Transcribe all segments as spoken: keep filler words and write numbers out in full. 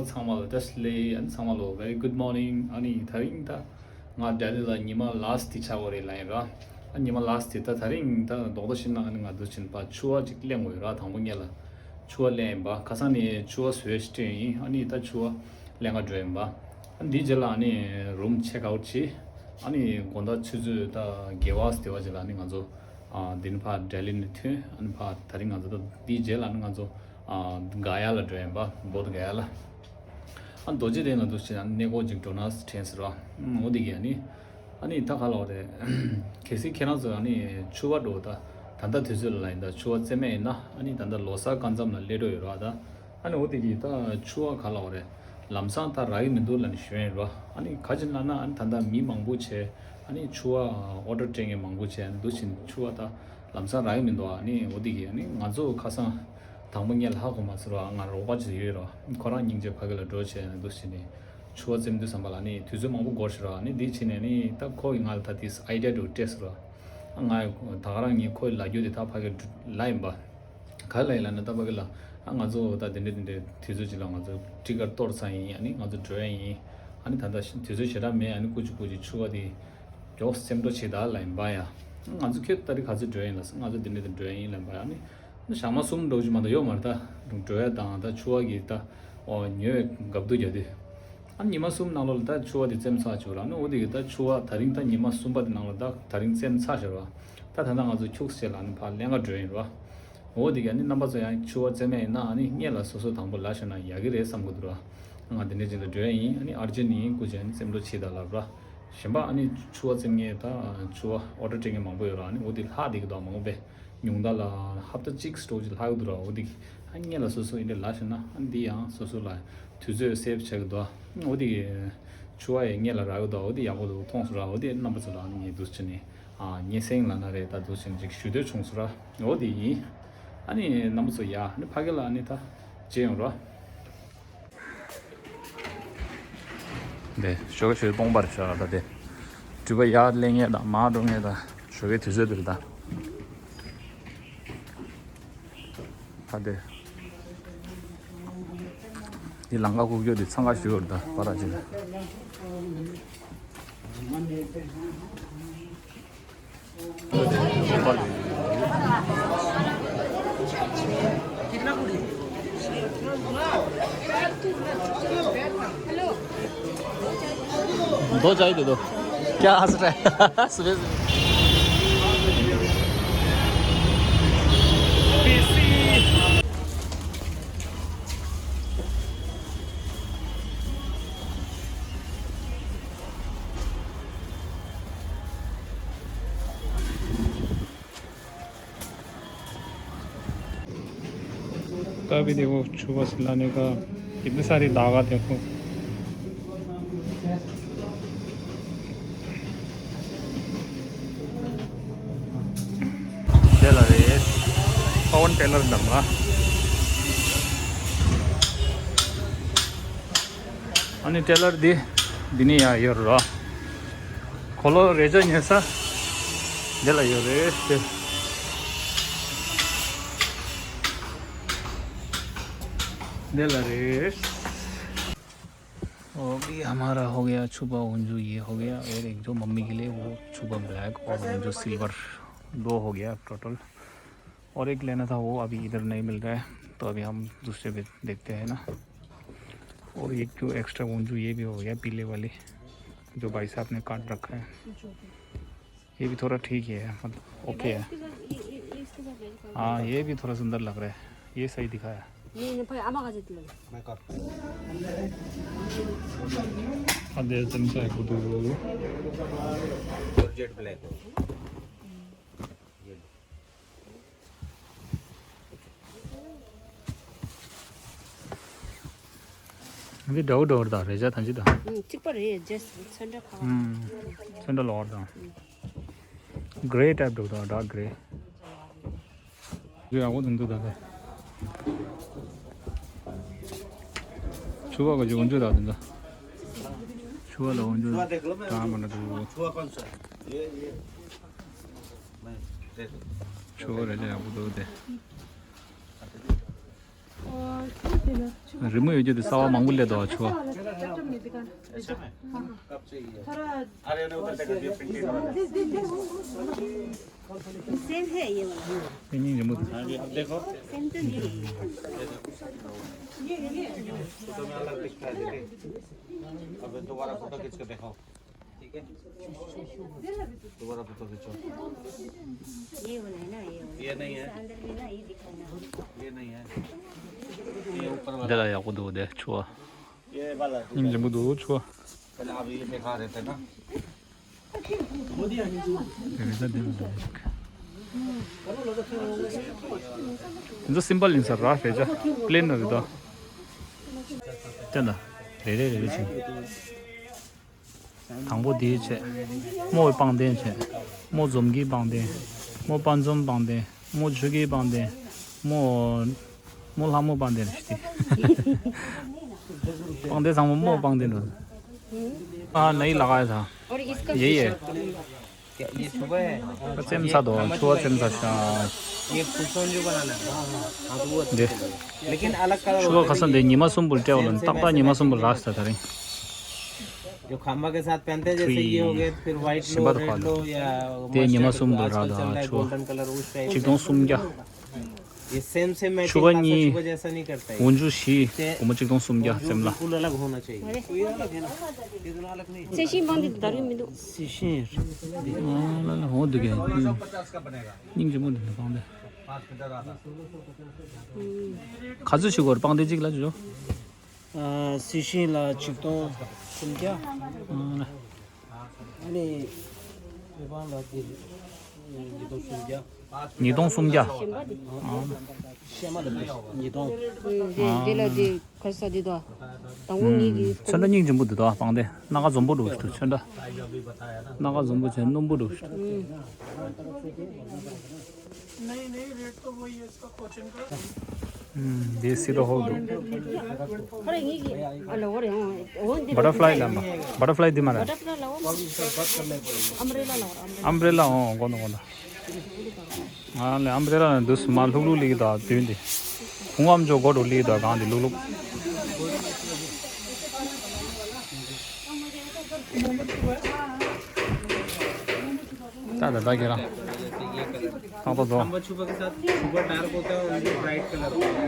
ཚང་མ་ལ་བཀྲ་ཤིས་བདེ་ལེགས། ཨ་ནི་ཚང་མ་ལ་very good morning། ཨ་ནི་ད་རིང་ད་ང་ལྡི་ལི་ལ་ཉི་མ་last་དེ་ཆགས་པ་རེད་ལབ་ཡིན་ར། ཨ་ཉི་མ་last་དེ་ད་ད་རིང་ད་རྡོག་རྡོག་བཤད་ན་ཨ་ནི་ང་འདུག་ཕྱིན་པ་ཕྱུ་པ་ཅིག་ལེན་དགོས་ཡོད་ར། དང་པོ་ངེད་ལ་ཕྱུ་པ་ལེན་ཡིན་པ། ཁ་སང་ནས་ཕྱུ་པ་བཟོས་ཤི་སྤྲད་ཡིན། ཨ་ནི་ད་ཕྱུ་པ་ལེན་ག་འགྲོ་ཡིན་པ། ཨ་ནི་འདིའི་རྗེས་ལ་ཨ་ནི་room check out་བྱས། ཨ་ནི་དགོང་དག་ཆུ་ཚོད་ད་བརྒྱད་པ་དེ་བ་ཅིག་ལ་ཨ་ནི་ང་ཚོ་ཨ་འདི་ནས་ཕར་ལྡི་ལི་ནས་ཐོན། ཨ་ནི་ཕར་ད་རིང་ང་ཚོ་ད་འདིའི་རྗེས་ལ་ཨ་ནི་ང་ཚོ་ཨ་ག་ཡ་ལ་འགྲོ་ཡིན་པ། བོད་ག་ཡ་ལ། ཨ་རྡོ་རྗེ་གདན་ལ་འདུག་ཕྱིན་ཨ་ནི་གནས་སྐོར་ཅིག་འགྲོ་ན་དྲན་ཟེར་བ། ཨ་འོ་དེ་གི་ཨ་ནི། ཨ་ནི་ད་ག་ལབ་དགོས་རེད། གལ་སྲིད་ཁྱེད་རང་ཚོ་ཨ་ནི་ཕྱུ་པ་འགྲོ་ད་ད་ལྟ་དུས་ཚོད་ལ་ལབ་ཡིན་ད་ཕྱུ་པ་རྩེད་མེད་ཡིན་ན་ཨ་ནི་ད་ལྟ་ལོ་གསར་སྐབས་མཚམས་ལ་སླེབས་འགྲོ་ཡོད་རེད་བ་ད། ཨ་ནི་འོ་དེ་གི་ད་ཕྱུ་པ་ག་ལབ་དགོས་རེད། ལམ་སང་ད་རག་གི་མི་འདུག་ལབ་ནས་ཞུ་ཡ་ཡིན་རེད་བ། ཨ་ནི་ག་ཅི་ལབ་ན་ཨ་ནི་ད་ལྟ་མི་མང་པོ་བྱས། ཨ་ནི་ཕྱུ་པ་order་སྤྲད་མཁན་མང་པོ་བྱས། ཨ་ནི་འདུག་ཕྱིན་ཕྱུ་པ་ད་ལམ་སང་རག་གི་མི་འདུག་ཨ་ནི་འོ་དེ་གི་ཨ་ནི་ང་ཚོ་ཁ་སང་དང་པོ་ངས་ལྷག་གོ་མ་ཟེར་བ། ང་རོགས་པ་ཅིག་ཡོད་རེད་བ། ཁོ་རང་སྙིང་རྗེ་ཕ་གི་ལ་འགྲོ་བྱས། ཨ་ནི་འདུག་ཕྱིན་ནས་ཕྱུ་པ་རྩེད་དུས་ཙམ་པ་ལ་ཨ་ནི་དུས་ཚོད་མང་པོ་འགོར་ཤག་རེད་བ། ཨ་ནི་འདི་ཕྱིན་ནས་ཨ་ནི་ད་ཁོ་གི་ང་ལ་ད་དེ་idea་འདུག་སྤྲད་ཟེར་བ། ཨ་ང་ད་ག་རང་ངས་ཁོའི་ལབ་རྒྱུ་དེ་ད་ཕ་གི་ལབ་ཡིན་པ། ག་ལ་ཡིན་ལབ་ན་ད་ཕ་གི་ལ་ཨ་ང་ཚོ་ད་དེ་འདྲ་དེ་འདྲ་དུས་ཚོད་ཅིག་ལ་ང་ཚོ་ཊི་ཀེ་ཊི་གཏོར་ཚར་ཡིན། ཨ་ནི་ང་ཚོ་འགྲོ་ཡ་ཡིན། ཨ་ནི་ད་ལྟ་དུས་ཚོད་ཞེ་དྲག་མེད། ཨ་ནི་སྐུ་མཁྱེན་སྐུ་མཁྱེན་ཕྱུ་པ་དེ་མགྱོགས་རྩེད་འགྲོ་བྱེད་ད་ལབ་ཡིན་པ་ཡ། ཨ་ང་ཚོ་ཁྱོད་ད་རེས་ག་ཚོད་འགྲོ་ཡ་ཡིན་ལབ་སོང་། ང་ཚོ་དེ་འདྲ་དེ་འགྲོ་ཡ་ཡིན་ལབ་ཡིན་པ་ཡ། ཨ་ནི་ཞག་མ་གསུམ་འགྲོ་རྒྱུ་མ་གཏོགས་ཡོད་མ་རེད། ད་འགྲོ་ཡ་དང་ད་ཕྱུ་པ་གི་ད་ཨོ་ཉོ་བའི་འགབ་རྡོ་རྒྱག་དུས། ཨ་ཉི་མ་གསུམ་ནང་ལོགས་ལ་ད་ཕྱུ་པ་དེ་རྩེད་ཚར་བྱུང་ར། ཨ་ནི་འོ་དེ་གི་ད་ཕྱུ་པ་ད་རིང་ད་ཉི་མ་གསུམ་པ་དེ་ནང་ལ་ད་ད་རིང་རྩེད་ཚར་ཤག་ར། ད་ད་ལྟ་ང་ཚོ་ཁྱུག་ཙམ་བྱས་ལ་ཨ་ནི་ཕར་ལེན་ག་འགྲོ་ཡིན་ར། འོ་དེ་གི་ཨ་ནི་རྣམ་པ་ཚོ་ཡང་ཕྱུ་པ་རྩེད་མེད་ཡིན་ན་ཨ་ནི་སྔོན་ལ་སོ་སོ་དང་པོ་ལབ་ཤེར་ན་ཡག་གི་རེད་བསམ་གི་འདུག་ར། ང་དེ་འདྲ་ཅིག་ལ་འགྲོ་ཡ་ཡིན། ཨ་ནི་ཨར་ཇེན་ཡིན། སྐུ་མཁྱེན་རྩེད་འགྲོ་བྱེད་ད་ལབ་ར། གཞན་པ་ཨ་ནི་ཕྱུ་པ་རྩེད་མཁན་ད་ཕྱུ་པ་ཨོར་ཌར་སྤྲད་མཁན་མང་པོ་ཡོད་ར། ཨ་ནི་འོ་དེ་ལྷག་བསྡད་ཀྱི་འདུག་མང་པོ་པས། ཉུང་མཐའ་ལ་ཧབ་ཏ་གཅིག་སྟོང་ཅིག་ལྷག་གི་འདུག་ར། འོ་དེ་གི་ཨ་སྔོན་ལ་སོ་སོ་ཨེ་འདྲ་ལབ་ཤེར་ན་ཨ་འདི་ཡང་སོ་སོ་ལ་དུས་ཚོད་སེབ་བྱེད་ཀྱི་འདུག་འོ་དེ་གི་ཕྱུ་པ་ཡང་སྔོན་ལ་རག་གི་འདུག་འོ་དེ་ཡག་པོ་འདུག་མཐོང་སོང་ར། འོ་དེ་རྣམ་པ་ཚོ་ལ་ཨ་ནི་ངས་འདུག་བྱས་ནས་ཨ་སྙན་སེང་ལབ་ན་རེད། ད་འདུག་བྱས་ནས་ཅིག་ཞུ་འདོད་བྱུང་སོང་ར། འོ་དེ་ཡིན། ཨ་ནི་རྣམ་པ་ཚོ་ཡ་ཨ་ནི་ཕ་གི་ལ་ཨ་ནི་ད་མཇལ་ཡོང་ར། འདི་ཞོགས་ཞོགས་སྤོང་པར་ཤོག་ད་དེ། འགྲུལ་པ་ཡར་སླེབས་མཁན་དང་མར་འགྲོ་མཁན་དང་ཞོགས་ཀའི་དུས་ཚོད་འདིར་ད། ད་དེ། འདི་ལམ་ཁ་ཁུག་ཀྱོག་འདི་འཚང་ཁ་ཞུ་བར་ད་བར་ཅི་ད། दो चाहिए, दे दो। क्या हंस रहा है? सुबह से। कभी देखो छुआ सिलाने का, कितने सारे धागा देखो। टेलर है, पवन टेलर दंगा। ཨ་ནི་ཊེ་ལར་འདི་འདི་ནས་ཡར་ཡོད་རེད། འཁོར་ལོ་རས་ཆ་ཉོ་ས་འདི་ལ་ཡོད་རེད་དེ། འདི་ལ་རེད། वो भी हमारा हो गया, छुपा उंजू ये हो गया, और एक जो मम्मी के लिए वो छुपा ब्लैक और उंजू सिल्वर, दो हो गया टोटल। और एक लेना था, वो अभी इधर नहीं मिल रहा है, तो अभी हम दूसरे पे देखते हैं ना। और एक जो एक्स्ट्रा उंजू ये भी हो गया पीले वाली, जो भाई साहब ने काट रखा है। ये भी थोड़ा ठीक है, मतलब ओके है। हाँ, ये भी थोड़ा सुंदर लग रहा है, ये सही दिखाया। हाँ, दे तुम चाहे को दो। Jet black. འདི་འདྲ་བོ་འདྲ་བོ་རེད་ད། རེ་ཆ་ཐམས་ཅད་ད། ཨུམ། གཅིག་པ་རེད། ཇེས་ཚོན་ཁྲ་ཁ། ཨུམ། ཚོན་ཁྲ་ལོག་རེད་ད། ཨུམ། གྷེ་རེ་ཊའིབ་འདྲ་བོ་ད། ཌརྐ་གྷེ་རེ། འདི་ཡག་པོ་འདུག་འདུག་ད་དེ། ཕྱུ་པ་གི་འོག་འཇུག་ད་དེ་འདྲ། ཕྱུ་པ་ལ་འོག་འཇུག་གྲངས་མ་འདྲ་འདུག་ཕྱུ་པ་རེ་ཆ་ཡག་པོ་འདུག་དེ། རི་མོ་ཡོད་རྒྱུ་དེ་གསར་པ་མང་པོ་སླེབས་འདུག་ཆུ་བ། सेम है ये वाला। དེ་སྙིང་རྗེ་མོ་འདུག सेम तो नहीं है। ये, ये, ये। अब दोबारा फोटो खींच के दिखाओ। ठीक है, दोबारा फोटो खींचो। ये वाला है ना, ये वाला। ये नहीं है। इसके अंदर भी ना, ये दिखाना। ये नहीं है। ये ऊपर वाला। འདི་ལ་ཡག་པོ་འདུག་དེ་ཆུ་བ། ये वाला है। སྙིང་རྗེ་མོ་འདུག་ཆུ་བ། पहले आप ये दिखा रहे थे ना। འདི་སིམ་པལ་ཡིན་ས་ར་རེད་ཅ། པི་ལེན་རེད་ད། ཅན་ད། རེ་རེ་རེ་རེ་བྱིན། དང་པོ་དེའི་ཆེད། རྨོ་བའི་པང་གདན་བྱས། རྨོ་འཛོམས་ཀྱི་པང་གདན། རྨོ་དཔལ་འཛོམས་པང་གདན། རྨོ་ཆོས་སྐྱིད་པང་གདན། རྨོ། རྨོ་ལྷ་མོ་པང་གདན་རེད་ཤི་སྟེ། པང་གདན་ཚང་མ་རྨོ་པང་གདན་རེད། ཨ་ན་ཡི་ལ་ག་ཡ་ད། ये ये। ཙེམ་ཚ་དོ་ཆུ་བ་ཙེམ་ཚ་ཤ། ये फुसन जो बनाना है। हाँ, तो वो अच्छे से बने। लेकिन अलग कलर ཆུ་བ་ཁ་སང་དེ་ཉི་མ་གསུམ་པོར་སྤྲད་བ་ལ་ཏག་ཏག་ཉི་མ་གསུམ་པོར་རག་ས་ད་རིང་། जो खामा के साथ पहनते हैं, जैसे ये हो गए, फिर व्हाइट लो, रेड लो, या दे निमा सुम बोल रहा था, छुआ। चिकन सुम क्या? ये सेम सेम मैचिंग, छुआ नहीं। छुआ जैसा नहीं करता है। उंजू शी, उमा चिकन सुम क्या, सेमला। बिल्कुल अलग होना चाहिए। सेशी बंद दारू में दो। सेशी। हाँ, ला, ला, हो दुगे। निंग जमो दिन पांदे। खाजू शिगोर पांदे जिगला जो। ཨ། སི་ཤིང་ལ་ཆིག་སྟོང་སུམ་བརྒྱ། ཨ་ནི་བོད་པང་ལ་དེ་ཉིས་སྟོང་སུམ་བརྒྱ། ཉིས་སྟོང་སུམ་བརྒྱ། ཨ། ཤེ་མ་ལ་ཉིས་སྟོང་། ཨ། དེ་ལ་དེ་ག་རེ་ཟ་དེ་དོ། དང་པོ་ངེད་ཀྱི་ཚོན་ཁྲ་སྙིང་རྗེ་པོ་འདུག་དོ་སྤང་དེ་སྣ་ཁ་འཛོམས་པོ་འདུག་ཞུ་ཚོན་ཁྲ། སྣ་ཁ་འཛོམས་པོ་བྱས་སྣུམ་པོ་འདུག་ཞུ། འདི་སི་ཏོ་ཧོལ་འདུག། ཁོ་རེ་ངེད་ཀྱི་ཨ་ལ་འོ་རེ་འོ་འདི་བ་ཊར་ཕ་ལའི་ལ་མ། བ་ཊར་ཕ་ལའི་འདི་མ་རེད། བ་ཊར་ཕ་ལའི་ལ་འོ། ཨམ་བྷི་རེ་ལ་ལ་འོ་ར་ཨམ་བྷི་རེ་ལ། ཨམ་བྷི་རེ་ལ་འོ་གོ་ནོ་གོ་ནོ། ང་ལ་ཨམ་བྷི་རེ་ལ་ནས་འདུག་སུ་མ་ལྷུག་ལྷུག་ལིག་དང་དུས་འདི། ཁུང་ཨམ་ཅོག་སྒོ་འགྲོ་ལིག་དང་གང་འདི་ལྷུག་ལྷུག། ད་ད་ད་ཁྱེད་རང་། ཏག་ཏག་འགྲོ། छुआ के साथ छुआ डार्क होता है और ये ब्राइट कलर होता है।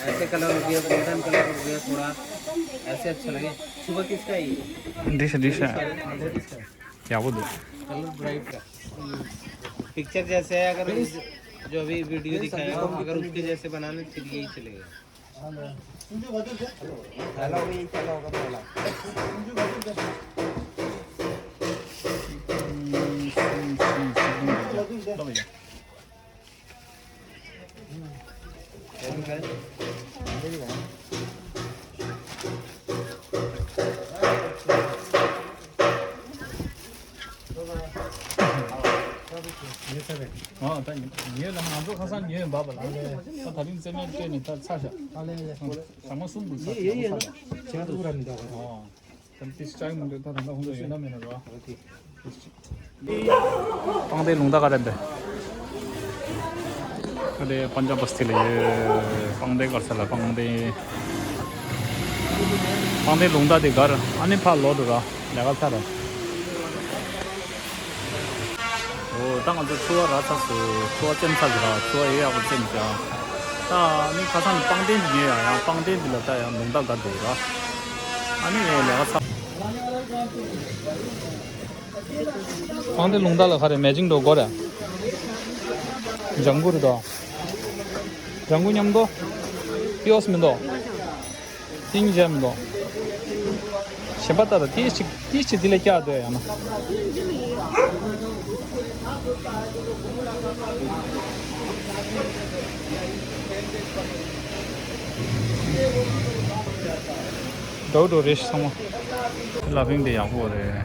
ऐसे कलर हो गया, गोल्डन कलर हो गया थोड़ा, ऐसे अच्छा लगे। छुआ किसका है ये? डिश डिश है। क्या वो दो। कलर ब्राइट का। पिक्चर जैसे है, अगर उस, जो अभी वीडियो दिखाया हो, अगर उसके जैसे बनाने फिर यही चलेगा। हेलो, ये क्या होगा पहला? ཨ། ད་ཉོས་ལ་ང་ཚོ་ཁ་སང་ཉོས་འབབ་པ་ལ། ད་ད་རིང་རྩེད་མོ་སྤྲད་ནས་ད་ཚར་ཤག་ཨ་ལེ་ལེ། ཞག་མ་གསུམ་འདུག་ཚར་ཞག་མ་ཚར་ལ། ཨོ། ད་ཏིས་ཅའི་མུ་འདྲ་ད་ད་ད་ཧུང་ཚོ་ཡོད་ན་མེད་ན་རོ། སྤང་སྡེ་ལུང་བདག་ག་རེ་འདི། ག་རེ་པན་ཇབ་བ་སི་ཏི་ལ་ཡོད། སྤང་སྡེ་གར་ས་ལ་སྤང་སྡེ། སྤང་སྡེ་ལུང་བདག་དེ་གར་ཨ་ནི་ཕར་ལོག་འགྲོ་ར་ལས་ཀ་ཚར་ར། འོ་ད་ང་ཚོ་ཆུ་བ་རག་ཚར་སོང་། ཆུ་བ་ཙེམ་ཚར་གི་ར། ཆུ་བ་ཡོད་ཡག་པོ་ཙེམ་ཀྱང་། ད་ནི་ཁ་སང་ནི་སྤང་སྡེ་འདི་ཉོས་ཡ། ཡང་སྤང་སྡེ་འདི་ལ་ད་ཡང་ལུང་བདག་གར་འགྲོ་ར། ཨ་ནི་ལས་ཀ་ཚར། སྤང་སྡེ་ལུང་བདག་ལ་ག་རེ་མེ་ཅིང་འགྲོ་དགོས་རེད། ལྗང་གུ་རེད་དོ། ལྗང་གུ་མཉམ་དོ། པིའོ་སི་མི་འདུག་ཏིང་འཇམ་དོ། གཞན་པ་ལྟ་ད་ཏིས་ཅིག་ཏིས་ཅིག་འདི་ལས་བཀྱག་འདོད་ཡང་ན། འགྲོ་འགྲོ་རེ་ཞིག་ཚང་མ། ལ་ཕིང་དེ་ཡག་པོ་རེད།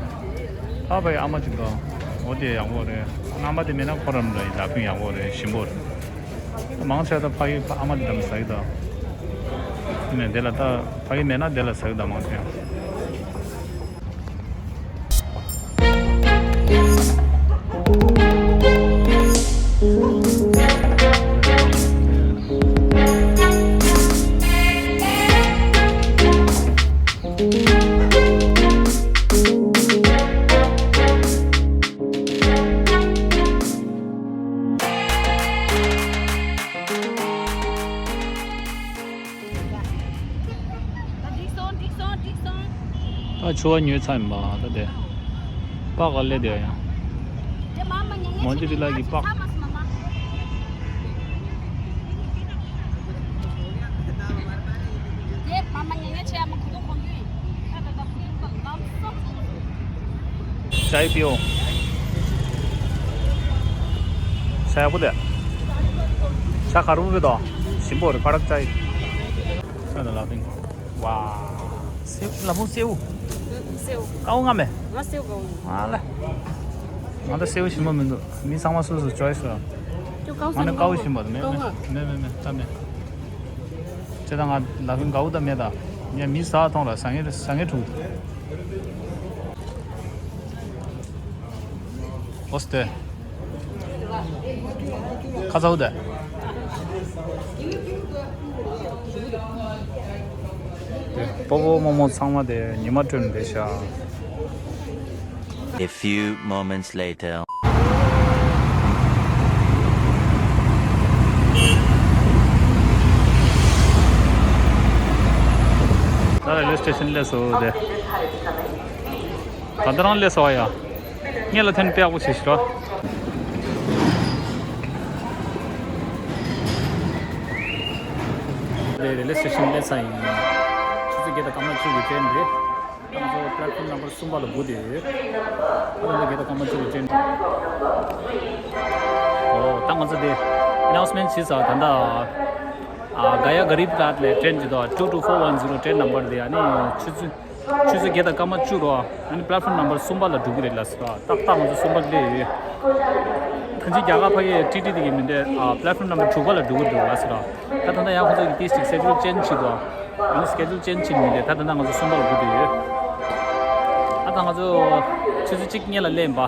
ཨ་ཕའི་ཨ་མ་ཅིག་དང་། འོ་དེ་ཡག་པོ་རེད། རྣམ་པ་དེ་མེད་ན་ཁོ་རང་འདྲ་ཡི་ལ་ཕིང་ཡག་པོ་རེད། ཞིམ་པོ་རེད། མང་ཆེ་ད་ཕ་ཡུལ་ཕ་ཨ་མ་དེ་འདྲ་མི་ཟ་གི་ད། དེ་ནས་དེ་ལ་ད་ཕ་ཡུལ་མེད་ན་དེ་ལ་ཟ་གི་ད་མང་ཆེ་ཡང་། ཚོ་བ་ཉོས་ཚར་ཡིན་པ་ད་དེ། པགས་ག་ལེ་དེ་ཡང་། མོན་ཇི་རི་ལ་གི་པགས། ཅའི་པིའོ། ཤ་ཡག་པོ་དེ། ཤ་ཁ་རུ་མི་དོ། ཞིམ་པོ་རེད་ཁ་རག་ཅའི། ཤ་ན་ལ་ཕིང་། ཝ། སེའུ་ལ་མོ་སེའུ། སེའུ། ཀའུ་ང་མེ། ང་སེའུ་ཀའུ། ང་ལ། ང་ད་སེའུ་ཞིམ་པོ་མི་འདུག་མི་ཚང་མ་སོ་སོ་ཅོའི་སི་ར། ང་ནི་ཀའུ་ཞིམ་པོ་མེད་མེད་མེད་མེད་ད་མེད། ཅེ་ད་ང་ལ་ཕིང་ཀའུ་ད་མེད་ད། ངས་མི་ཟ་ཐོང་ར་ཟ་ངེ་ཟ་ངེ་ཕྲུག་ཨོ་སྟེ། ཁ་ཚ་བོ་དེ། སྤོ་བོ་རྨོ་མོ་ཚང་མ་དེ་ཉི་མ་སྤྲོད་ནས་བསྡད་ཤག A few moments later. ད་རེ་ལ་སི་ཊེ་ཤན་སླེབས་སོང་དེ། ད་ལྟ་རང་སླེབས་སོང་ཡ། ངས་ལ་ཐོན་དཔེ་ཡག་པོ་བྱས་ཤི་རོ། རེད་རེད་ལེ་སི་ཊེ་ཤན་སླེབས་ས་ཡིན། ཆུ་ཚོད་བརྒྱད་དང་སྐར་མ་བཅུ་གི་ཊེན་རེད། ང་ཚོ་པླེ་ཊི་ཕོམ་ནམ་བར་གསུམ་པ་ལ་སྒུག་བསྡད་ཡོད། ད་ལྟ་བརྒྱད་དང་སྐར་མ་བཅུ་གི་ཊེན་རེད། ཨོ་ད་ང་ཚོ་དེ་ཨ་ནའུན་སི་མེན་ཊི་བྱས་ཚར་ད་ལྟ། ཨ་ག་ཡ་ག་རིབ་རཐ་ལ་ཊེན་ཅིག་འདུག་ཊུ་ཊུ་ཕོར་ཝན་ཛི་རོ་ཊེན་ནམ་བར་དེ་ཨ་ནི་ཆུ་ཚོད། ཆུ་ཚོད་བརྒྱད་དང་སྐར་མ་བཅུ་རོ། ཨ་ནི་པླེ་ཊི་ཕོམ་ནམ་བར་གསུམ་པ་ལ་འགྲོ་གི་རེད་ལ་ཟེར་བ། ཏག་ཏག་ང་ཚོ་གསུམ་པ་སླེབས་ཡོད། ད་ཅི་རྒྱ་གར་ཕ་གིའི་ཊི་ཊི་དེ་གི་མི་འདྲ། ཨ་པླེ་ཊི་ཕོམ་ནམ་བར་དྲུག་པ་ལ་འགྲོ་གི་འདུག་ལ་ཟེར་བ། ད་ད་ལྟ་ཡང་ཁོ་ཚོ་གི་ཏིས་ཅིག་སི་ཀེ་ཇུལ་ཅེན་ཇི་བྱེད་དོ། ཨ་ནི་སི་ཀེ་ཇུལ་ཅེན་ཇི་བྱེད་མི་འདྲ། ད་ད་ལྟ་ང་ཚོ་གསུམ་པ་ལ་འགྲོ་གི་ཡོད། ཨ་ད་ང་ཚོ་ཆུ་ཚོད་གཅིག་སྔོན་ལ་སླེབས་ཡིན་པ།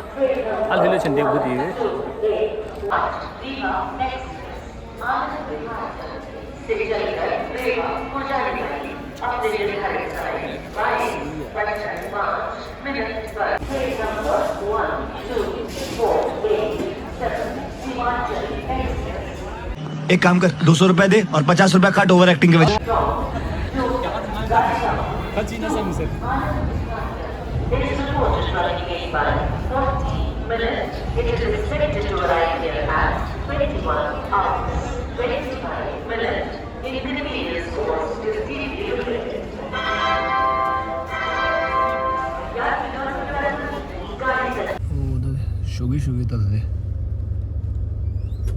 ཨ་ལྷོད་ལྷོད་བྱས་འདི་སྒུག་བསྡད་ཡོད། एक काम कर, दो सौ रुपए दे और पचास रुपए काट ओवर एक्टिंग के वजह। This report is running late by forty minutes. It is expected to arrive here at twenty-one hours, twenty-five minutes. Inconvenience caused is deeply regretted. ཨོ་ད་ཞོགས་ཀས་ཞོགས་ཀས་ད་ལྟ་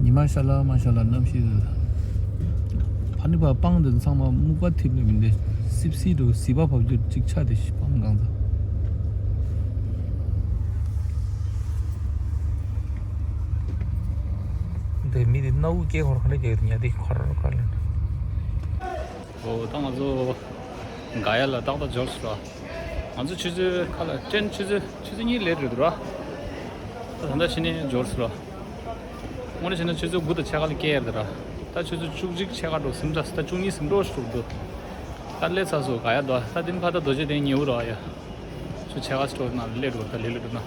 ཉི་མ་ཤར་ལ་མ་ཤར་ལ་གནམ་གཤིས་ད་ལྟ་ཕ་ནི་བ་སྤང་དེ་ཚང་མ་སྨུག་པ་འཐིབས་ནས་མི་འདི་སིབ་སིབ་འགྲོ། སིབ་པ་བབས་རྒྱུ་གཅིག་ཆ་དེ་སྤང་གང་ཚ། དེ་མི་དེ་སྣ་བུག་སྐྱེ་ཁོར་ག་ལེ་སྐྱེ་ཉ་དེ་ཁར་ཁར་ལེན། ཨོ་ད་ང་ཚོ་ག་ཡ་ལ་ཏག་ཏག་འབྱོར་སོང་ར། ང་ཚོ་ཆུ་ཚོད་ཁ་ལ་ཊེན་ཆུ་ཚོད་ཆུ་ཚོད་གཉིས་ལེ་ཊི་རེད་འདུག་ར། ད་ད་ལྟ་ཕྱི་ནས་འབྱོར་སོང་ར། དངོས་གནས་བྱས་ན་ཆུ་ཚོད་དགུ་དང་ཕྱེད་ཀ་ལ་སྐྱེལ་ཡ་རེད་ར། ད་ཆུ་ཚོད་བཅུ་གཅིག་ཕྱེད་ཀ་འགྲོ་ཟིན་ཙང་ད་བཅུ་གཉིས་ཟིན་འགྲོ་ཞུ་འདུག་ད་སླེབས་ཚར་སོང་ག་ཡ་འདུག་ད་དེ་ནི་ཕ་ད་རྡོ་རྗེ་གདན་ཉེ་བོ་ར་ཡ། ཆུ་ཕྱེད་ཀ་སི་ཊོར་ནང་སླེབས་འགྲོ་ད་ལེ་ལེ་འགྲོ་ན།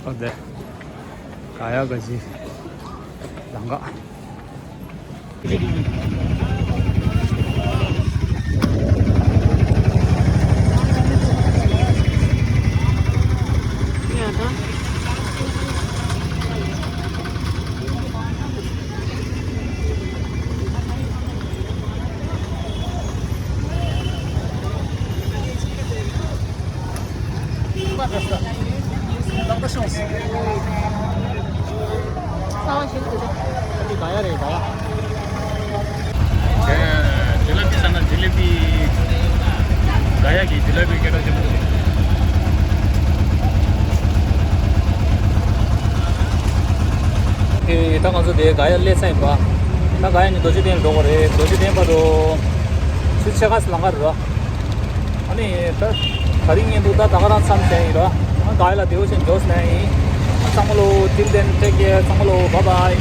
ཨ་དེ། ག་ཡ་ག་ཅི། ལང་ཀ། ཇི་ལ་པི་ས་ན་ཇི་ལ་པི། ག་ཡ་གི་ཇི་ལ་པི་སྐད་གྲགས་ཆེན་པོ་རེད། ཨེ་ད་ང་ཚོ་དེ་ག་ཡ་སླེབས་ཚར་ཡིན་པ། ད་ག་ཡ་ནས་རྡོ་རྗེ་གདན་འགྲོ་དགོས་རེད། རྡོ་རྗེ་གདན་བར་དུ་ཆུ་ཚོད་ཕྱེད་ཀ་ཙམ་ལམ་ཁ་རེད་ར། ཨ་ནི་ད་ག་རེ་ཉན་འདུག་ད་ད་ག་རང་མཚམས་བྱས་ཡིན་ར། ཨ་ག་ཡ་ལ་བདེ་པོ་བྱས་འགྲོ་ཟེར་ཡིན། ཚང་མ་ལོ། Till then, take care. ཚང་མ་ལོ། Bye bye.